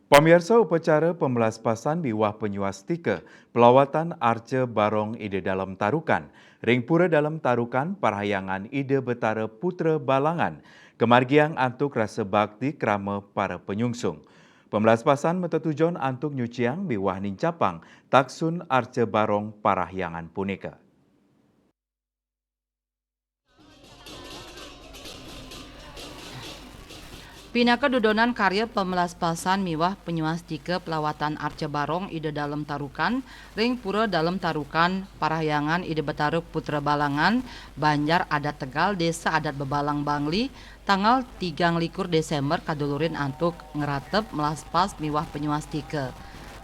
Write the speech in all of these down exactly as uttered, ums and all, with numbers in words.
Pamiarsa, upacara pamalaspasan miwah panyuastika palawatan Arca Barong Ida Dalem Tarukan ring Pura Dalem Tarukan Parahyangan Ida Betara Putra Balangan kamargiang antuk rasa bakti krama para panyungsung. Pamalaspasan matetujon antuk nyuciang miwah nincapang taksun Arca Barong Parahyangan punika. Pinaka dudonan karya pamalaspasan miwah panyuastika palawatan Arca Barong Ida Dalem Tarukan ring Pura Dalem Tarukan Parahyangan Ida Betara Putra Balangan, Banjar Adat Tegal, Desa Adat Bebalang Bangli, tanggal tigang likur Desember kadulurin antuk ngratep, melaspas miwah panyuastika.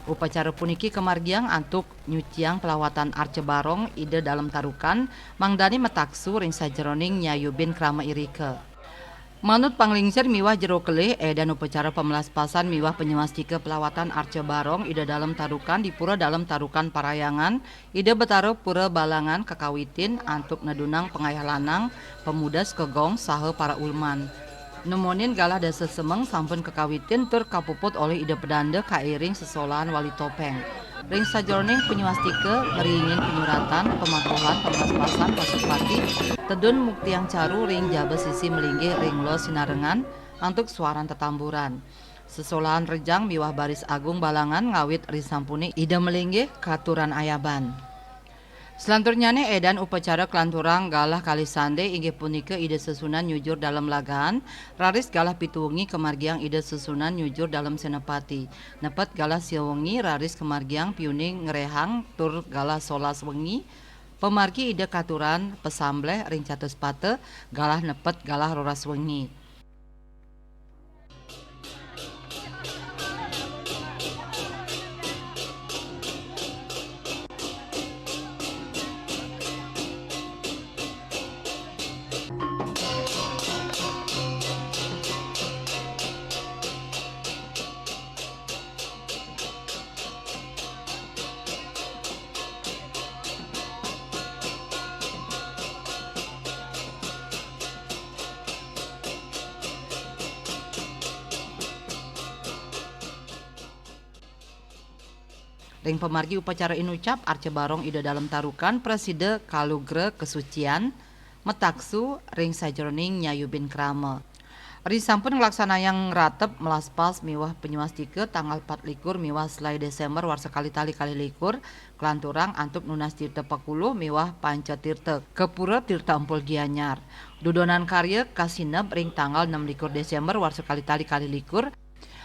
Upacara puniki kamargiang antuk nyuciang palawatan Arca Barong Ida Dalem Tarukan, mangdane mataksu ring sajeroning nyayubin krama irika. Manut panglingsir miwah jero kelih, edan upacara pamalaspasan miwah panyuastika palawatan Arca Barong Ida Dalem Tarukan di Pura Dalem Tarukan Parahyangan Ida Betara Pura Balangan kakawitin antuk nedunang pangayah lanang, pamudas kegong saha para ulman. Nemonin galah dasa semeng sampun kakawitin tur kapuput olih Ida Pedanda kairing sesolahan Wali Topeng. Ring sajeroning panyuastika ngringin panyuratan, pamakuhan, pamalaspasan, pasupati, tedun muktiang caru ring jaba sisi malinggih ring los sinarengan antuk suaran tetamburan. Sesolahan rejang miwah baris agung balangan ngawit risampune Ida malinggih katuran ayaban. Selanturnyane edan upacara klanturang galah kalih sande, inggih punika Ida Sesuunan nyujur dalem lagaan, raris galah pitu wengi kamargiang Ida Sesuunan nyujur dalem senapati. Nepet galah sia wengi raris kamargiang piuning ngrehang tur galah solas wengi, pamargi Ida katuran pasambleh ring Catuspata galah nepet galah roras wengi. Ring pamargi upacara inucap, Arca Barong Ida Dalem Tarukan prasida kalugra kasucian, mataksu ring sajeroning nyayubin krama. Risampun nglaksanayang ngratep, melaspas miwah panyuastika tanggal pat likur miwah selaé Désémber warsa kalih tali kalih likur, klanturang antuk nunas tirta pakuluh miwah panca tirta ka Pura Tirta Empul Gianyar. Dudonan karya kasineb ring tanggal nem likur Désémber warsa kalih tali kalih likur,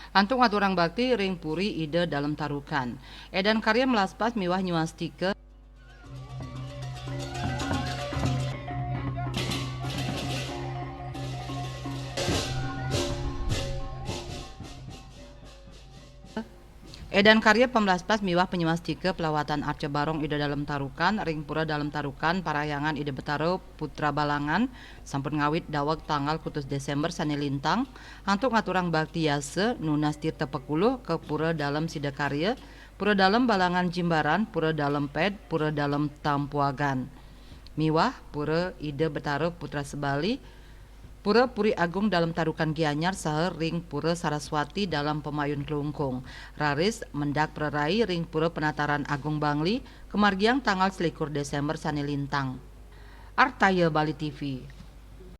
antuk ngaturang bakti ring Puri Ida Dalem Tarukan. Édan karya melaspas miwah nyuastika. Édan karya pamlaspas miwah panyuastika pelawatan Arca Barong Ida Dalem Tarukan ring Pura Dalem Tarukan, Parahyangan Ida Betara Putra Balangan, sampun ngawit daweg tanggal kutus Désémber sané lintang, antuk ngaturang bakti yasa, nunas tirta pakuluh ka Pura Dalem Sidakarya, Pura Dalem Balangan Jimbaran, Pura Dalem Ped, Pura Dalem Tampuagan. Miwah Pura Ida Betara Putra Sebali, Pura Puri Agung Dalem Tarukan Gianyar saha ring Pura Saraswati Dalem Pamayun Klungkung. Raris mendak prarai ring Pura Penataran Agung Bangli, kamargiang tanggal selikur Désémber sané lintang. Artaya Bali T V.